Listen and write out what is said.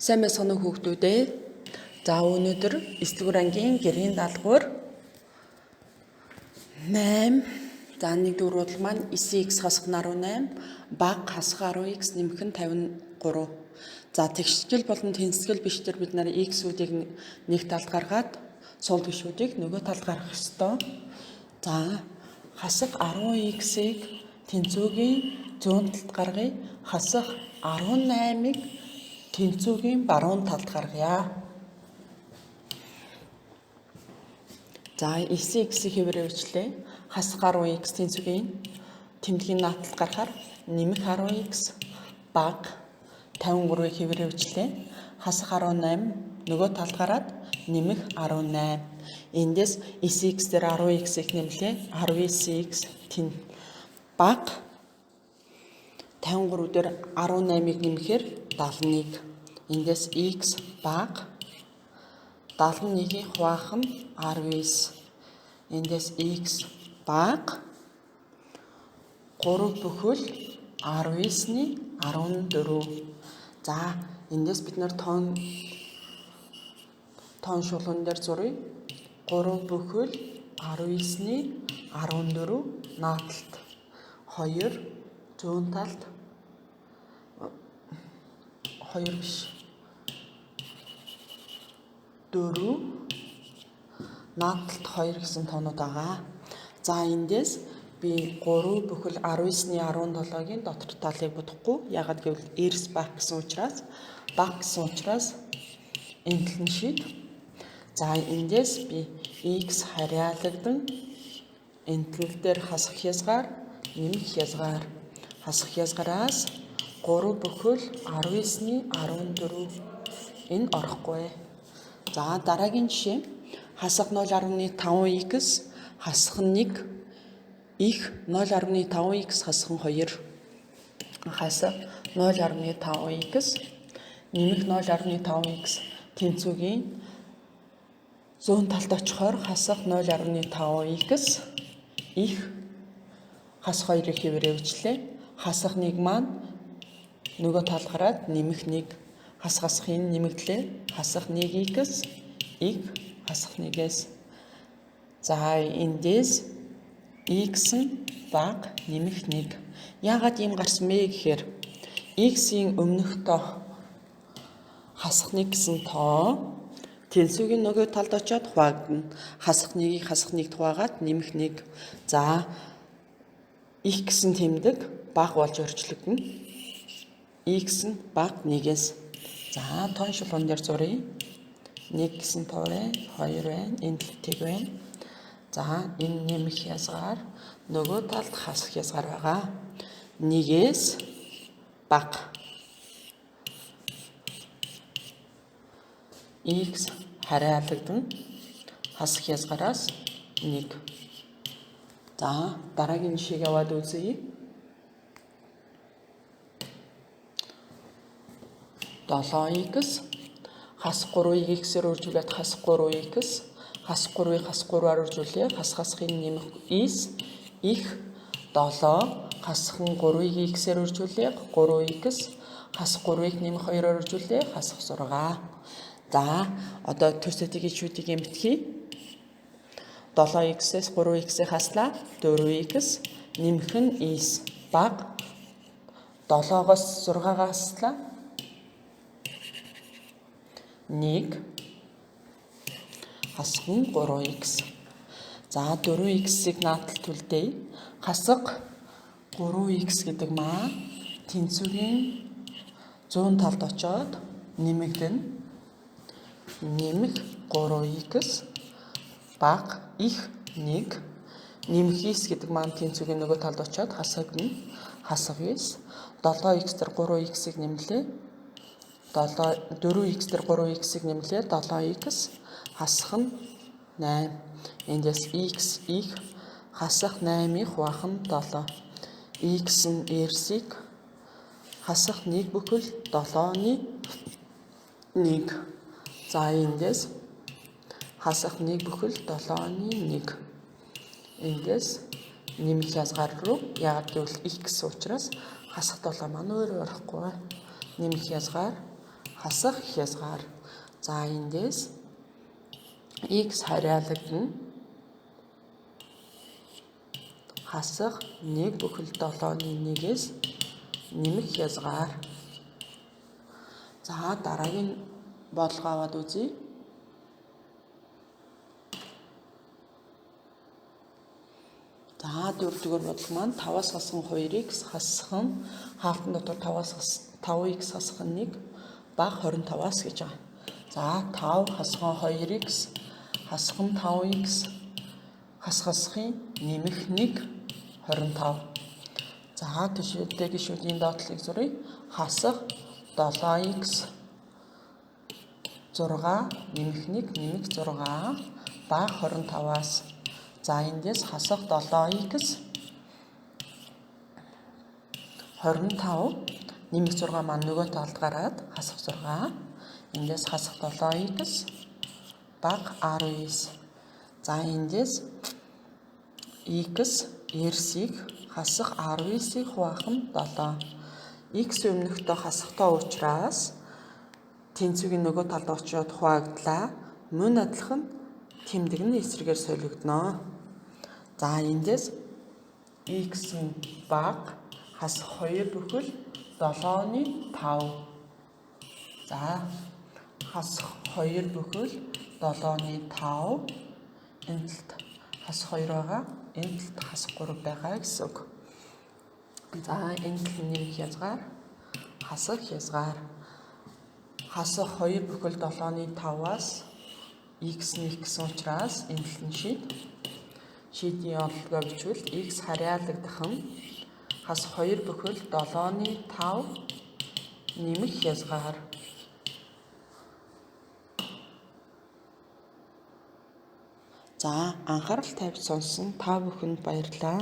Сайн байцгаана уу хүүхдүүд ээ. За өнөөдөр 9 дугаар ангийн гэрийн даалгавар 8. За 1 дугаар бодол маань 9x хасах нь 18, бага хасах 10x нэмэх нь 53. За тэгшгэл болон тэнцэтгэл биш төр бид нар x-үүдийг нэг талд гаргаад сул гишүүдийг нөгөө талд гаргах ёстой. За хасах 10x-ийг тэнцвүүгийн зүүн талд гаргая. Хасах 18-ыг тэнцвүүгийн баруун талд гаргая. За 9x-ийг хэвээрээ бичлээ. Хасах 10x тэнцвүүгийн тэмдгийн наад талд гаргахаар нэмэх 10x бага 53-ыг хэвээрээ бичлээ. Хасах 18 нөгөө талд гараад нэмэх 18. Эндээс 9x дээр 10x-ийг нэмлээ. 19x тэн бага 53 дээр 18-ыг нэмэхээр 71. Эндээс x бага 71-ийн хуваах нь 19. Эндээс x бага 3 бүхэл 19-ний 14. За эндээс бид нар тоон шулуун дээр зуръя. 3 бүхэл 19-ний 14 нааталт 2 зүүн талд 2 биш 4 нааталт 2 гэсэн тоонууд байгаа. За эндээс би 3 бүхэл 19-ний 17-гийн дотор талыг бодохгүй. Яагаад гэвэл эрс бага гэсэн учраас энэ тал нь шид. За эндээс би x харьяалагдан энэ тал дээр хасах хязгаар нэмэх хязгаар хасах хязгаараас 3 бүхэл 19-ний 14 энэ орохгүй. За дараагийн жишээ хасах 0.5x хасах 1 их 0.5x хасах 2 хасах 0.5x нэмэх 0.5x тэнцвүүгийн зүүн талд очихоор хасах 0.5x их хасах 2-ыг хэвээрээ бичлээ. Хасах 1 маань нөгөө талд гараад нэмэх 1 хасах хасах энэ нэмэгдлээ. Хасах 1x их хасах 1-ээс. За эндээс x нь бага нэмэх 1. Яагаад ийм гарсан бэ гэхээр x-ийн өмнөх тоо хасах 1 гэсэн тоо тэнцвүүгийн нөгөө талд очиод хуваагдана. Хасах 1-ийг хасах 1-д хуваагаад нэмэх 1. За их гэсэн тэмдэг бага болж өөрчлөгдөнө. X нь бага 1-ээс. За тоон шулуун дээр зуръя. 1 гэсэн тоо байна, 2 байна, энэ тэг байна. За энэ нэмэх хязгаар нөгөө талд хасах хязгаар байгаа. 1-ээс бага. X харьяалагдан хасах хязгаараас 1. За дараагийн жишээг аваад үзье. 7x хасах 3-ыг x-ээр үржүүлээд хасах 3x хасах 3-ыг хасах 3-аар үржүүлээ. Хасах хасахын нэмэх 9 их 7 хасах 3-ыг x-ээр үржүүлээ. 3x хасах 3-ыг нэмэх 2-оор үржүүлээ. Хасах 6. За одоо төсөөдийг ичүүдийг эмтгэе. 7x-ээс 3x-ийг хаслаа. 4x нэмэх нь 9 бага 7-оос 6-гаа хаслаа. 1 хасах нь 3x. За 4x-ийг нааталт үлдээе. Хасах 3x гэдэг маань тэнцвүүгийн зүүн талд очиод нэмэгдэнэ. Нэмэх 3x бага их 1 нэмэх 9 гэдэг маань тэнцвүүгийн нөгөө талд очиод хасагдана. Хасах 9. 7x дээр 3x-ийг нэмлээ. 4x дээр 3x-ийг нэмлээ. 7x хасах нь 8. Эндээс x их хасах 8-ыг хуваах нь 7. X нь эрсийг хасах 1 бүхэл 7-ны 1. За эндээс хасах 1 бүхэл 7-ны 1. Эндээс нэмэх хязгаар руу яагаад гэвэл x учраас хасах 7 маань өөрөө орохгүй. Нэмэх хязгаар Хасах хязгаар. За эндээс x харьяалагдана. Хасах 1,7-ны 1-ээс нэмэх хязгаар. За дараагийн бодлого аваад үзье. За дөрөвдүгээр бодлого маань 5-аас хасхан 2x хасах нь хаалтан дотор 5-аас 5x хасах нь 1 бага 25-аас гэж байгаа. За 5 хасхан 2x хасах нь 5x хасхасхын нэмэх 1 25. За тийшээ гишүүдийн доотлыг зуръя. Хасах 7x 6 нэмэх 1 нэмэх 6 бага 25-аас. За эндээс хасах 7x 25 нэмэх 6 маань нөгөө талд гараад хасах 6. Эндээс хасах 7x бага 19. За эндээс x эрсийг хасах 19-ийг хуваах нь 7. X өмнөхдөө хасахтай учраас тэнцвэгийн нөгөө талд очиод хуваагдлаа. Мөн адилхан тэмдэг нь эсрэгээр солигдоно. За эндээс x нь бага хасах 2,7-ны 5. За хасах 2,7-ны 5 энэ талд хасах 2 байгаа. Энэ талд хасах 3 байгаа гэсэн үг. За энэ талд нэмэх хязгаар, хасах хязгаар. Хасах 2,7-ны 5-аас x нэх гэсэн учраас энэ талд нь шийд. Шийдийн онцлогоо бичвэл x харьяалагдах нь хасах 2,7-ны 5 нэмэх хязгаар. За анхаарал тавьж сонссон та бүхэнд баярлалаа.